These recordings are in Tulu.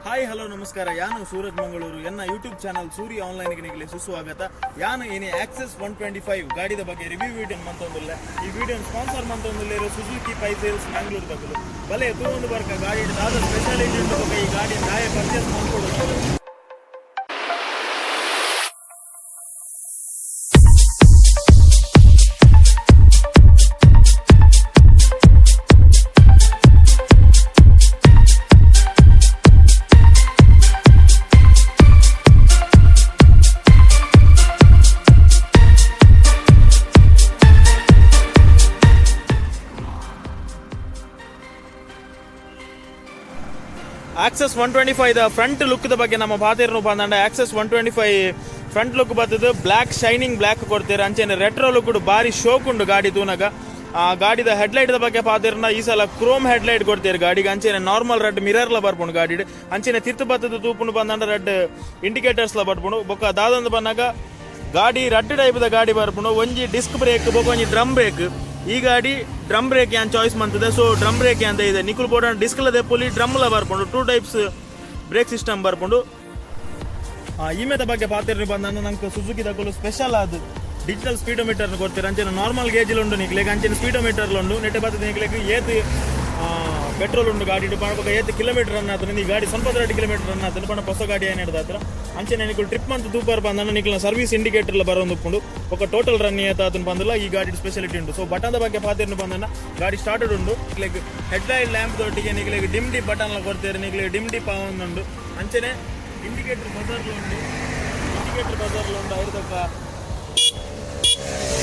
ಹಾಯ್, ಹಲೋ, ನಮಸ್ಕಾರ. ಯಾನು ಸೂರಜ್ ಮಂಗಳೂರು. ಎನ್ನ ಯೂಟ್ಯೂಬ್ ಚಾನಲ್ ಸೂರ್ಯ ಆನ್ಲೈನ್ ನಿಗಲೆ ಸುಸ್ವಾಗತ. ಯಾನು ಏನೇ ಆಕ್ಸೆಸ್ 125 ಗಾಡಿದ ಬಗ್ಗೆ ರಿವ್ಯೂ ವಿಡಿಯೋ ಮಂತೊಂದುಲ್ಲ. ಈ ವಿಡಿಯೋ ಸ್ಪಾನ್ಸರ್ ಮಂತೊಂದುಲ್ಲ ಸುಜುಕಿ ಪೈ ಸೇಲ್ಸ್ ಮಂಗಳೂರು ಬದಲು. ಬಲೆ ತೂವೊಂದು ಬರ್ಕ, ಗಾಡಿ ದಾದ ಸ್ಪೆಷಾಲಿಟಿ ಉಂಟು ಬೊಕ ಈ ಗಾಡಿ ದಾಯ ಪರ್ಚೇಸ್ ಮಾಡ್ಕೊಡು. Access 125 the front look the ಬಗ್ಗೆ ನಮ್ಮ ಪಾತೆರ್ನು ಬಂದಂಡ, ಆಕ್ಸೆಸ್ 125 ಫ್ರಂಟ್ ಲುಕ್ ಬರ್ತದೆ. ಬ್ಲ್ಯಾಕ್, ಶೈನಿಂಗ್ ಬ್ಲ್ಯಾಕ್ ಕೊಡ್ತೀರ. ಅಂಚೆನೆ ರೆಟ್ರೋ ಲುಕ್ ಬಾರಿ ಶೋಕ್ ಉಂಡು ಗಾಡಿ ತೂನಗ. ಆ ಗಾಡಿದ ಹೆಡ್ಲೈಟ್ the ಬಗ್ಗೆ ಪಾತೆರ್ನ, ಈ ಸಲ ಕ್ರೋಮ್ ಹೆಡ್ಲೈಟ್ ಕೊಡ್ತೀರಿ ಗಾಡಿಗೆ. ಅಂಚೆನೆ ನಾರ್ಮಲ್ ರೆಡ್ ಮಿರರ್ ಲ ಬರ್ಪುಂಡು ಗಾಡಿ. ಅಂಚೆನೆ ತಿರ್ತು ಬತ್ತದ ತೂಪುಂಡು ಬಂದಂಡ ರೆಡ್ ಇಂಡಿಕೇಟರ್ಸ್ ಲ ಬರ್ಪುಂಡು. ಬೊಕ್ಕ ದಾದಂದು ಬಂದಾಗ ಗಾಡಿ ರಡ್ಡ್ ಟೈಪ್ ದ ಗಾಡಿ ಬರ್ಪುಂಡು. ಒಂಜಿ ಡಿಸ್ಕ್ ಬ್ರೇಕ್, ಬೊಕ ಒಂಜಿ ಡ್ರಮ್ ಬ್ರೇಕ್. ಈ ಗಾಡಿ ಡ್ರಮ್ ಬ್ರೇಕ್ ಯಾನ್ ಚಾಯ್ಸ್ ಮಂತದೆ. ಸೊ ಡ್ರಮ್ ಬ್ರೇಕ್ ಅಂತ ಇದೆ. ನಿಕುಲ್ ಬೋಡ ಡಿಸ್ಕ್ ಲ ದೆಪ್ಪೊಲಿ, ಡ್ರಮ್ ಲ ಬರ್ಪುಂಡು. ಟೂ ಟೈಪ್ಸ್ ಬ್ರೇಕ್ ಸಿಸ್ಟಮ್ ಬರ್ಪುಂಡು. ಈಮೆದ ಬಗ್ಗೆ ಪಾತೆರ್ನಿ ಬಂದ, ನಂಗೆ ಸುಜುಕಿ ದಕುಲು ಸ್ಪೆಷಲ್ ಅದು ಡಿಜಿಟಲ್ ಸ್ಪೀಡೋಮೀಟರ್ ಕೊಡ್ತೀರ. ಅಂಚನೆ ನಾರ್ಮಲ್ ಗೇಜ್ ಉಂಡು ನಿಕ್ಲೆಗ್, ಅಂಚನೆ ಸ್ಪೀಡೋಮೀಟರ್ ಉಂಡು. ನೆಟ್ಟೆ ಬರ್ತದೆ ನಿಕ್ಲೆಗ್ ಏತ್ ಪೆಟ್ರೋಲ್ ಉಂಡು ಗಾಡಿ ಪಂಡ, ಏತ್ ಕಿಲೋಮೀಟರ್ ರನ್ ಆತನ. ಈ ಗಾಡಿ 92 ಕಿಲೋಮೀಟರ್ ರನ್ ಆತನ ಪಂಡ ಹೊಸ ಗಾಡಿ ಏನ್ ಹತ್ರ. ಅಂಚನೆ ನಿಕುಲು ಟ್ರಿಪ್ ಮಂತ್ ತೂಪರ್ ಬಂದ ನಿಕ್ಲ ಸರ್ವಿಸ್ ಇಂಡಿಕೇಟರ್ ಬರೋದು ಉಪ್ಪುಂಡು. ఒక ಟೋಟಲ್ ರನ್ ಏತ್ ಆತನ ಬಂದಲ್ಲ. ಈ ಗಾಡಿ ಸ್ಪೆಷಾಲಿಟಿ ಉಂಟು. ಸೊ ಬಟನ್ ಬಗ್ಗೆ ಪಾತೆರ್ನು ಬಂದನ, ಗಾಡಿ ಸ್ಟಾರ್ಟೆಡ್ ಉಂಡು. ಲೈಕ್ ಹೆಡ್ ಲೈಟ್ ಲ್ಯಾಂಪ್ ದೊಟ್ಟಿಗೆ ನಿಕ್ಲೆಗ್ ಡಿಮ್ ಡಿಪ್ ಬಟನ್ ಕೊಡ್ತೇವೆ. ನಿಕ್ಲೆಗ್ ಡಿಮ್ ಡಿಪ್ ಉಂಡು. ಅಂಚನೆ ಇಂಡಿಕೇಟರ್ ಬಜಾರ್ಲು ಉಂಡು, ಇಂಡಿಕೇಟರ್ ಬಜಾರ್ಲು ಉಂಡು. ಐರ್ದೊಕ್ಕ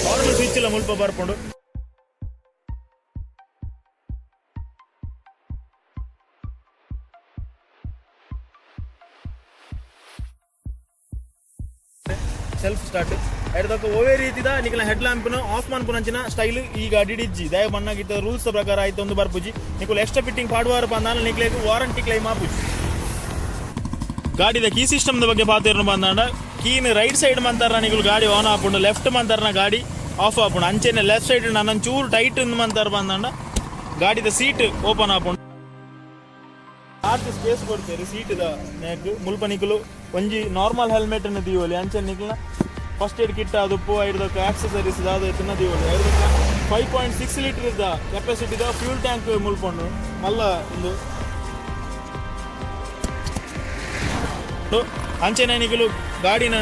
ಹಾರ್ನ್ ಸ್ವಿಚ್ ಎಲ್ಲ ಮುಲ್ಪ ಬರ್ಪುಂಡು. Self start. ಐರ್ದೊಕ್ಕ ಓವೇ ರೀತಿದ ನಿಕಲ ಹೆಡ್ ಲ್ಯಾಂಪ್ ಆಫ್ ಮನ್ಪುನಂಚಿನ ಸ್ಟೈಲ್ ಈ ಗಾಡಿ ಇಜ್ಜಿ. ದಯ ಬಣ್ಣಗಿತ್ತ ರೂಲ್ಸ್ ಪ್ರಕಾರ ಆಯ್ತು ಒಂದು ಬರ್ಪುಜಿ. ನಿಕುಲು ಎಕ್ಸ್ಟ್ರಾ ಫಿಟ್ಟಿಂಗ್ ಪಾಡುವಾರ ಬಂದಾನ ನಿಕ್ಲೆಗ್ ವಾರಂಟಿ ಕ್ಲೈಮ್ ಆಪುಜಿ. ಗಾಡಿದ ಕೀ ಸಿಸ್ಟಮ್ ಬಗ್ಗೆ ಪಾತೆರ್ನು ಬಂದಾಂಡ, ಕೀನ್ ರೈಟ್ ಸೈಡ್ ಮಂತಾರ ನಿಕುಲು ಗಾಡಿ ಆನ್ ಆಪುಂಡು, ಲೆಫ್ಟ್ ಮಂತಾರನ ಗಾಡಿ ಆಫ್ ಆಪುಂಡು. ಅಂಚೆನೆ ಲೆಫ್ಟ್ ಸೈಡ್ ನನ್ನ ಚೂರು ಟೈಟ್ ಮಂತಾರ ಬಂದಾಂಡ ಗಾಡಿದ ಸೀಟ್ ಓಪನ್ ಆಪುಂಡು. ಲಾರ್ಜ್ ಸ್ಪೇಸ್ ಕೊಡ್ತೇವೆ ಸೀಟ್ the neck. ಮುಲ್ಪ ನಿಕುಲು ಒಂಜಿ ನಾರ್ಮಲ್ ಹೆಲ್ಮೆಟ್ ಅನ್ನು ದೀವೊಲಿ. ಅಂಚೆ ನಿಕ್ಲ ಫಸ್ಟ್ ಏಡ್ ಕಿಟ್ ಅದು, ಐರ್ದಕ್ಕ ಆಕ್ಸೆಸರೀಸ್ ದಾದ ಇತ್ತಿನ ದೀವೊಲಿ. ಐರ್ದಕ್ಕ 5.6 litre the capacity the fuel tank ಮುಲ್ಪುಂಡು. ಮಲ್ಲ ಉಂದು. ಅಂಚೆನೆ ನಿಕುಲು ಗಾಡಿನ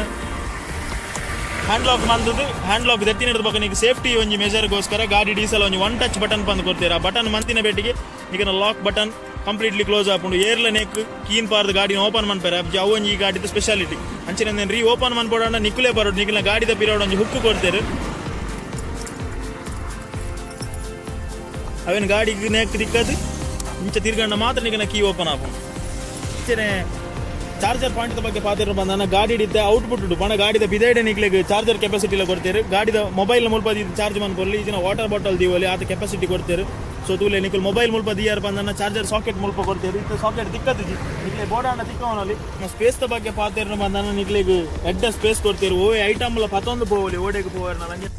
ಹ್ಯಾಂಡ್ ಲಾಕ್ ಮಂತದ್ದು, ಹ್ಯಾಂಡ್ ಲಾಕ್ ದೆತ್ತಿನ ಬೊಕ ನಿಕ್ ಸೇಫ್ಟಿ ಒಂಜಿ ಮೆಜರ್ಗೋಸ್ಕರ ಗಾಡಿ ಡೀಸೆಲ್ ಒಂಜಿ ಒನ್ ಟಚ್ ಬಟನ್ ಪಂದ್ ಕೊಡ್ತೀರಾ. ಬಟನ್ ಮಂತಿನ ಬೆಟ್ಟಿಗೆ ನಿಕನ ಲಾಕ್ ಬಟನ್ ಕಂಪ್ಲೀಟ್ಲಿ ಕ್ಲೋಸ್ ಆಪುಂಡು. ಏರ್ಲ ನೆಕ್ ಕೀನ್ ಪಾರ್ದ್ ಗಾಡಿನ ಓಪನ್ ಮನ್ಪೆರೆ ಅಜ್ಜಿ. ಅವು ಒಂಜಿ ಈ ಗಾಡಿದ ಸ್ಪೆಷಾಲಿಟಿ. ಅಂಚನೆ ರೀ ಓಪನ್ ಮನ್ಪೋಡ ನಿಕುಲೇ ಬರೋಡು. ನಿಕಲ್ನ ಗಾಡಿದ ಪಿರೋಡ್ ಒಂಜಿ ಹುಕ್ಕು ಕೊಡ್ತೇರು. ಅವೇನು ಗಾಡಿಗೆ ನೆಕ್ ತಿಕ್ಕದು ಇಂಚ ತಿರ್ಗಂಡ ಮಾತ್ರ ನಿಕನ ಕೀ ಓಪನ್ ಆಪುಂಡು. ಅಂಚನೆ ಚಾರ್ಜರ್ ಪಾಯಿಂಟ್ ಬಗ್ಗೆ ಪಾತೆರ ಬಂದಾನ, ಗಾಡಿ ಇದ್ದ ಔಟ್ಪುಟ್ ಉಂಡು ಪಣ ಗಾಡಿದ ಬಿದೇಡೆ ನಿಕ್ಲೆಗ್ ಚಾರ್ಜರ್ ಕೆಪಾಸಿಟಿ ಎಲ್ಲ ಕೊಡ್ತೇರು. ಗಾಡಿದ ಮೊಬೈಲ್ ಮುಲ್ಪ ಚಾರ್ಜ್ ಮನ್ಪೊಲಿ, ಇಜಿನ ವಾಟರ್ ಬಾಟಲ್ ದೀವೊಲಿ, ಆತ ಕೆಪಾಸಿಟಿ ಕೊಡ್ತೇರು. ಸೊ ತೂಲೆ, ನಿಕುಲ್ ಮೊಬೈಲ್ ಮುಲ್ಪ ದಿಯರ್ ಬಂದನ ಚಾರ್ಜರ್ ಸಾಕೆಟ್ ಮುಲ್ಪ ಕೊಡ್ತೇರು. ಇತ್ತ ಸಾಕೆಟ್ ತಿಕ್ಕದಿಜಿ, ನಿಕ್ಲೆ ಬೋರ್ಡ್ ತಿಕ್ಕವನಲ್ಲಿ. ಸ್ಪೇಸ್ ದ ಬಗ್ಗೆ ಪಾತೆರ್ನ ಬಂದಾನ, ನಿಕ್ಲೆಗ್ ಎಡ್ಡ ಸ್ಪೇಸ್ ಕೊಡ್ತೇರು. ಓ ಐಟಮ್ ಲ ಪತೊಂದು ಪೋವಲಿ, ಓಡೆಗ್ ಪೋವರ್. ನಂಗೆ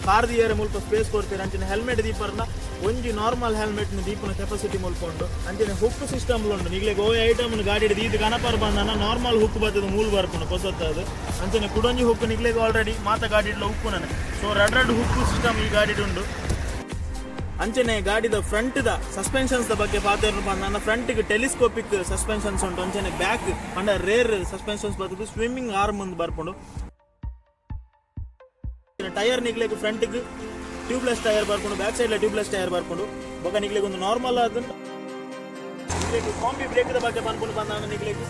ಕಾರ್ ದಿಯರೆ ಮುಲ್ಪ ಸ್ಪೇಸ್ ಕೊಡ್ತೀರ. ಅಂಚನೆ ಹೆಲ್ಮೆಟ್ ದೀಪರ್ನ ಒಂಜಿ ನಾರ್ಮಲ್ ಹೆಲ್ಮೆಟ್ ದೀಪನ ಕೆಪಾಸಿಟಿ ಮುಲ್ಪ ಉಂಡು. ಅಂಚನೆ ಹುಕ್ ಸಿಸ್ಟಮ್ ಉಂಡು. ನಿಗ್ಲೆಗ್ ಓ ಐಟಮ್ ಗಾಡಿ ದೀದ್ ಕನಪರ್ ಬಂದನ ನಾರ್ಮಲ್ ಹುಕ್ ಬರ್ತದೆ, ಮೂಲ್ ಬರ್ಪುಂಡು ಪೊಸತ್ತದು. ಅಂಚನೆ ಕುಡೊಂಜಿ ಹುಕ್ ನಿಗ್ಲೆಗ್ ಆಲ್ರೆಡಿ ಮಾತ ಗಾಡಿ ಉಪ್ಪು ನನೆ. ಸೊ ರಡ್ ರಡ್ ಹುಕ್ ಸಿಸ್ಟಮ್ ಈ ಗಾಡಿ ಉಂಡು. ಅಂಚನೆ ಗಾಡಿದ ಫ್ರಂಟ್ the suspensions the ಬಗ್ಗೆ ಪಾತೆರ್ನು ಬಂದ, ಫ್ರಂಟ್ ಟೆಲಿಸ್ಕೋಪಿಕ್ ಸಸ್ಪೆನ್ಷನ್ಸ್ ಉಂಟು. ಅಂಚನೆ ಬ್ಯಾಕ್ ಅಂಡ ರೇರ್ ಸಸ್ಪೆನ್ಷನ್ಸ್ ಬರ್ತದೆ, ಸ್ವಿಮ್ಮಿಂಗ್ ಆರ್ಮ್ ಒಂದು ಬರ್ಪುಂಡು. ಟೈರ್ ನಿಗ್ಲೆಗ್ ಫ್ರಂಟ್ ಟ್ಯೂಬ್ಲೆಸ್ ಟೈರ್ ಬರ್ಪುಂಡು, ಬ್ಯಾಕ್ ಸೈಡ್ ಟ್ಯೂಬ್ಲೆಸ್ ಟೈರ್ ಬರ್ಪುಂಡು. ಬೊಕ ನಿಗ್ಲೆಗ್ ಒಂದು ನಾರ್ಮಲ್ ಆದ ನಿಗ್ಲೆಗ್ ಕಾಂಬಿ ಬ್ರೇಕ್ the ಬಗ್ಗೆ ಪನ್ಪುಂಡು ಬಂದ, ನಿಗ್ಲೆಗ್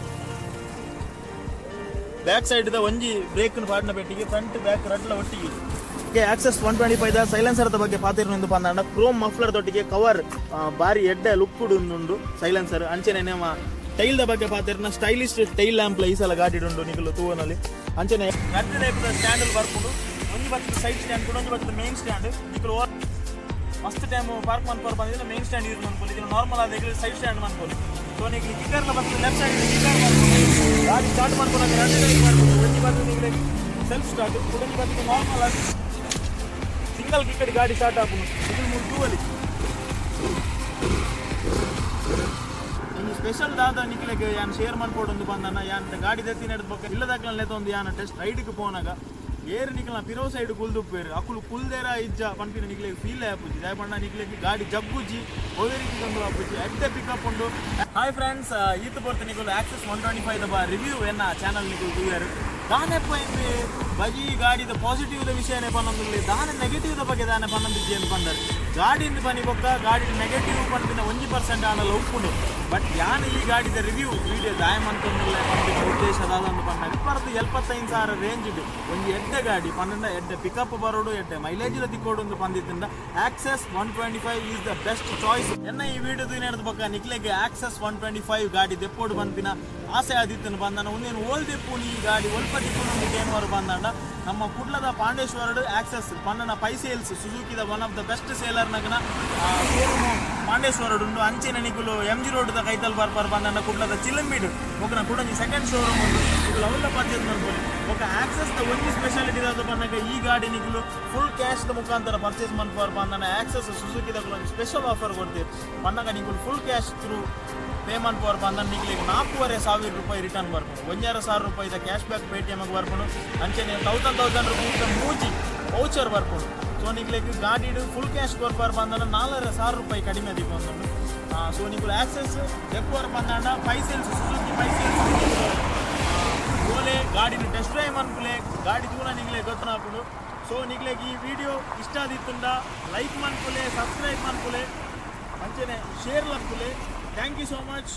ಬ್ಯಾಕ್ ಸೈಡ್ the ಒಂಜಿ ಬ್ರೇಕ್ ಪಾಡಿನ ಪೆಟ್ಟಿಗೆ ಫ್ರಂಟ್ ಬ್ಯಾಕ್ ರಡ್ಲ ಒಟ್ಟಿಗೆ. Okay, access 125 the silencer the ಬಗ್ಗೆ ಪಾತಿರ್ನೊಂದು ಪಂದಾಂಡ, ಕ್ರೋಮ್ ಮಫ್ಲರ್ ದೊಟ್ಟಿಗೆ ಕವರ್ ಬಾರಿ ಎಡ್ಡೆ ಲುಕ್ ಉಂಡು ಸೈಲೆನ್ಸರ್. ಅಂಚನೆ ನಮ್ಮ ಟೈಲ್ the ಬಗ್ಗೆ ಪಾತಿರ್ನ, ಸ್ಟೈಲಿಶ್ ಟೈಲ್ ಲ್ಯಾಂಪ್ ಈ ಸಲ ಗಾಡಿ ಉಂಡು ನಿಕುಲು ತೂವನಲ್ಲಿ. ಅಂಚನೆ ರಡ್ಡ್ ಟೈಪ್ ದ ಸ್ಟ್ಯಾಂಡ್ ಬರ್ಪುಂಡು. ಒಂಜಿ ಬತ್ತದ ಸೈಡ್ ಸ್ಟ್ಯಾಂಡ್ ಕೂಡ, ಒಂಜಿ ಬತ್ತದ ಮೇನ್ ಸ್ಟ್ಯಾಂಡ್. ನಿಕುಲು ಮಸ್ತ್ ಟೈಮ್ ಪಾರ್ಕ್ ಮನ್ಪೋರ್ ಬಂದಿದ್ರೆ ಮೇನ್ ಸ್ಟ್ಯಾಂಡ್ ಯೂಸ್ ಮನ್ಪೊಲಿ, ಇದು ನಾರ್ಮಲ್ ಆದ ಸೈಡ್ ಸ್ಟ್ಯಾಂಡ್ ಮನ್ಪೊಲಿ. ಸೊ ನಿಕ್ಲು ಕಿಕ್ಕರ್ ಬರ್ತದೆ, ಲೆಫ್ಟ್ ಸೈಡ್ ಕಿಕ್ಕರ್ ಬರ್ಪುಂಡು. ಗಾಡಿ ಸ್ಟಾರ್ಟ್ Start ಮನ್ಪುನಗ ರಡ್ಡ್ ಟೈಪ್ ಬರ್ಪುಂಡು. ಒಂಜಿ ಬತ್ತ್ ನಿಕ್ಲೆಗ್ ಸೆಲ್ಫ್ ಸ್ಟಾರ್ಟ್, ಕುಡೊಂಜಿ ಬತ್ತ್ normal single kick ಗಾಡಿ ಸ್ಟಾರ್ಟ್ ಆಪುಂಡು. ಇದು ಮೂರು ತೂವಲಿ. ಒಂಜಿ ಸ್ಪೆಷಲ್ ದಾದ ನಿಕ್ಲೆಗ್ ಯಾನ್ ಶೇರ್ ಮನ್ಪೊಡೊಂದು ಬಂದನ, ಯಾನ್ ಗಾಡಿ ದೆತ್ತಿನ ಬೊಕ್ಕ ಇಲ್ಲದಾಕ್ಲನ್ ಲೆತ್ತೊಂದು ಯಾನ್ ಟೆಸ್ಟ್ ರೈಡ್ಗ್ ಪೋನಾಗ ಏರ್ ನಿಕ್ಲ ಪಿರೋ ಸೈಡ್ ಕುಲ್ದುಪ್ಪೇರು, ಅಕುಲು ಕುಲ್ದೇರ ಇಜ್ಜ ಪನ್ಪಿನ ನಿಕ್ಲೆಗ್ ಫೀಲ್ ಆಪುಜಿ. ದಾಯೆ ಪಂಡ ನಿಕ್ಲೆಗ್ ಗಾಡಿ ಜಗ್ಗುಜಿ, ಒವ್ವೆ ರೀತಿ ತೊಂದರೆ ಆಪುಜಿ, ಎಡ್ಡೆ ಪಿಕಪ್ ಉಂಡು. ಹಾಯ್ ಫ್ರೆಂಡ್ಸ್, ಈತ್ ಪೊರ್ತು ನಿಕುಲು ಆಕ್ಸೆಸ್ 125 the review ಎನ್ನ ಚಾನಲ್ ನಿಕುಲು ತೂಯರ್. ದಾನೆಪ್ಪ ಇಂಬೆ ಬಜಿ ಗಾಡಿದ ಪಾಸಿಟಿವ್ the ವಿಷಯನೇ ಪನ್ನೊಂದುಲ್ಲೆ, ದಾನೆ ನೆಗೆಟಿವ್ the ಬಗ್ಗೆ ದಾನೆ ಪನ್ನೊಂದಿಜ್ಜಿ ಅಂತ ಪಂಡರ್. ಗಾಡಿಂದ ಪನಿ ಬೊಕ್ಕ ಗಾಡಿ ನೆಗೆಟಿವ್ ಪನ್ಪಿನ 1% ಆಂಡಲ ಉಪ್ಪುಂಡು. ಬಟ್ ಯಾನ್ ಈ ಗಾಡಿದ ರಿವ್ಯೂ ವಿಡಿಯೋ ದಾಯ ಮಂತೊಂದುಲ್ಲೆ ಪನ್ಪಿನ ಉದ್ದೇಶ ದಾದಂದು ಪನ್ನಗ, 75,000 ರೇಂಜ್ ಒಂಜಿ ಎಡ್ಡೆ ಗಾಡಿ ಪನ್ನಂಡ, ಎಡ್ಡೆ ಪಿಕಪ್ ಬರೋಡು, ಎಡ್ಡೆ ಮೈಲೇಜ್ ತಿಕ್ಕೋಡು ಒಂದು ಪಂದಿತ್ತಿಂದ Access 125 is the best choice. ಎನ್ನ ಈ ವಿಡಿಯೋ ತೂಯಿನೆಡ್ದ್ ಬೊಕ್ಕ ನಿಕ್ಲೆಗ್ ಆಕ್ಸೆಸ್ 125 ಗಾಡಿ ದೆಪ್ಪೋಡು ಪನ್ಪಿನ ಆಸೆ ಆದಿತ್ತನು ಬಂದನ, ಉಂದೇನು ಓಲ್ ದೆಪ್ಪುನಿ, ಈ ಗಾಡಿ ಒಲ್ಪ ದಿಪ್ಪುನು ಕೇನುವರು ಬಂದಂಡ, ನಮ್ಮ ಕುಡ್ಲದ ಪಾಂಡೇಶ್ವರಡು ಆಕ್ಸೆಸ್ ಪನ್ನನ ಪೈ ಸೇಲ್ಸ್ ಸುಜುಕಿದ one of the best seller ನಗನ showroom ಪಾಂಡೇಶ್ವರಡು ಉಂಡು. ಅಂಚಿನ ನಿಕುಲು M G road the ಕೈತಲ್ ಬರ್ಪರ್ ಬಂದಂಡ, ಕುಡ್ಲದ ಚಿಲಂಬೀಡು ಬೊಕ್ಕ ಕುಡೊಂಜಿ ಸೆಕೆಂಡ್ ಶೋರೂಮ್ ಉಂಡು. ನಿಕುಲು ಅವೆಲ್ಲ ಪರ್ಚೇಸ್ ಮಲ್ಪೊಲಿ. ಬೊಕ್ಕ ಆಕ್ಸೆಸ್ ದ ಒಂಜಿ ಸ್ಪೆಷಾಲಿಟಿ ದಾದ ಪನ್ನಗ, ಈ ಗಾಡಿ ನಿಕುಲು ಫುಲ್ ಕ್ಯಾಶ್ ದ ಮುಖಾಂತರ ಪರ್ಚೇಸ್ ಮನ್ಪುವರ್ ಬಂದನ, ಆಕ್ಸೆಸ್ ಸುಜುಕಿದ ಒಂಜಿ ಸ್ಪೆಷಲ್ ಆಫರ್ ಕೊಡ್ತೀರಿ. ಪನ್ನಗ ನಿಕುಲು full cash through pay ಮನ್ಪುವರ್ ಬಂದ ನಿಕ್ಲೆಗ್ 4,500 ರೂಪಾಯಿ ರಿಟರ್ನ್ ಬರ್ಪುಂಡು. 1,500 ರೂಪಾಯಿದ cash back Paytm ಬರ್ಪುಂಡು. ಅಂಚನೆ thousand thousand rupees ಮೂಜಿ ವೌಚರ್ ಬರ್ಪುಂಡು. ಸೊ ನಿಕ್ಲೆಗ್ ಗಾಡಿಡ್ ಫುಲ್ ಕ್ಯಾಶ್ ಕೊರ್ಪಾರ್ ಬಂದನ 4,500 ರೂಪಾಯಿ ಕಡಿಮೆ ದಿಕ್ಕೊಂದುಂಡು. ಸೊ ನಿಕುಲು access ದೆಪ್ಪುವರ್ ಬಂದಾಂಡ pi sales, Suzuki pi sales ಓಲೆ ಗಾಡಿನ ಟೆಸ್ಟ್ ಡ್ರೈವ್ ಮನ್ಪುಲೆ. ಗಾಡಿ ತೂನ ನಿಕ್ಲೆ ಗೊತ್ತನಾಪುಂಡು. ಸೊ ನಿಕ್ಲೆಗ್ ಈ ವಿಡಿಯೋ ಇಷ್ಟ ಆದಿತ್ತುಂಡ ಲೈಕ್ ಮನ್ಪುಲೆ, ಸಬ್ಸ್ಕ್ರೈಬ್ ಮನ್ಪುಲೆ, ಅಂಚನೆ share ಮನ್ಪುಲೆ. Thank you so much.